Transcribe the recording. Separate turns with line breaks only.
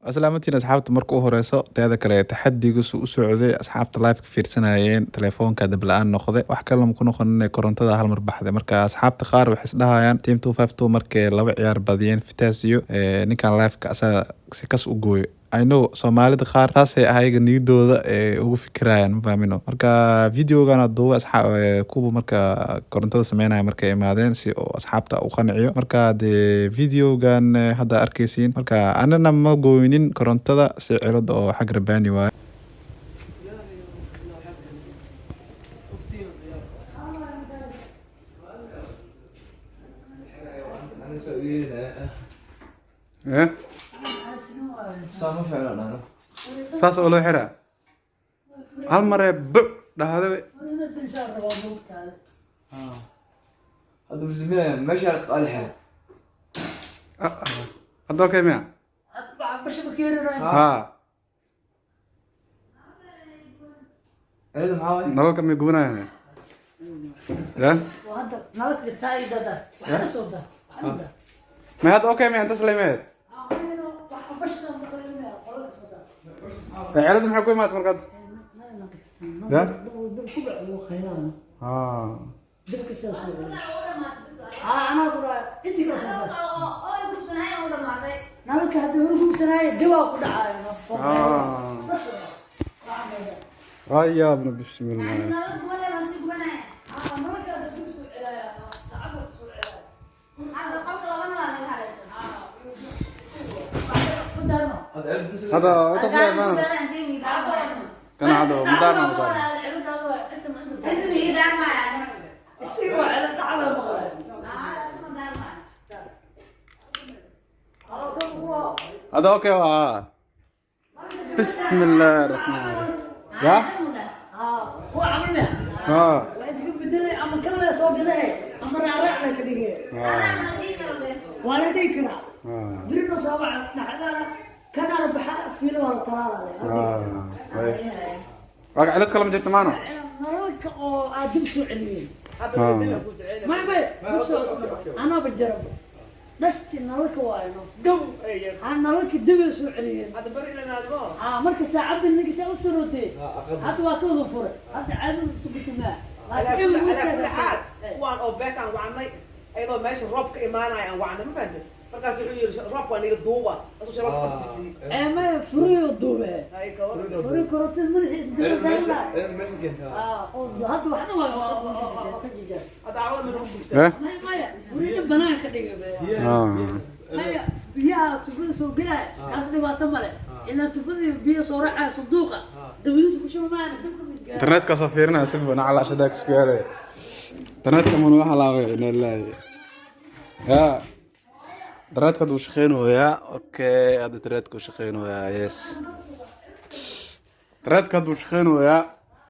Asalaamantiin asxaabta. Marka u horeyso, teeda kale, taxadigiisu u socday, asxaabta live ka fiirsanayeen, telefoonka dab la-aan noqday. Wax kalena ma ku noqonin, korontada hal mar baxday. Marka asxaabta qaar waxay isdhahayaan team 252 markay laba ciyaar badiyeen, Fitasio ninkan live-ka asaga si kas u gooyo. I know Soomaalida qaar saasay ayaga niyadooda ee ugu fikirayaan, ma fahmino. Marka videogana duuba asxaab kuwa marka korontada sameynaya markay imaadeen si oo asxaabta u qanciyo. Marka dee videogan hadda arkaysiin, marka anana ma gooynin korontada, si cilad oo xag rabaani waaye. Saas oo loo xiraa hal maree bu dhahda.
Hadda muslimiin meesha qalxa.
Hadda okay miya? Ha.
Cilada maxaa waay?
Nalalka may gubanayaan ya? May hadda okay miya? Intaas lemeed cilada maxay ku imaatay markaad ya? Ha.
Nalalka hadda horgubsanaayo dibaa ku dhacayo.
Ayaabna, bismillah. Hadda intaas le imaana kana hadda mudaarna mudaarna. Hadda okay waa. Bismillah raxmaan raxiim ya. Ha.
Waa la dhigi karaa.
Ha.
Birino soo baxa kanaala baxa fiilo waa la talaalaya.
Waa cilad kale ma jirta maano?
Nalalka oo aad dib soo celiyeen.
Ha.
May anaba jarabo dhashti nalalka waayno ha, nalalka dibay soo celiyeen. Ha, marka saacadda ninka saa u sarootay, hadda waa ka wada furay, hadda caadada isu gutimaa, laakiin eber wuu istaagay.
Kuwaan oo beekaan wacnay ayadoo meesha roob ka imaanaya aan wacnay, ma fahantes? Markaas wuxuu yiri roobka waa niga duuba asuu roobka ka bisiiyey.
Ee maya, furiyo duube.
Ay ka waran.
Furi korontada madaxiisa daba taagna.
Cilada meesha keenta.
Oo hadda waxna waa ka jijar.
Hadda cawada ma nagu gubta.
Eh.
Maya, maya, furida banaan ka dhigay be.
Ha.
Maya, biyaha tubada soo gelaya kaas dhibaato male, ilaa tubada biyo soo raacaya sanduuqa dabadiisa ku shuba maana dabka misgaara.
Internetka soo fiirinaya isagba nacala shadaa isku yeelay internetka mun waxa laabay inaa ilaahi ya. Internetka hadda wuu shaqeynayaa. Okay, hadda internetka wuu shaqeynayaa. Yes, internetka hadda wuu shaqeynayaa.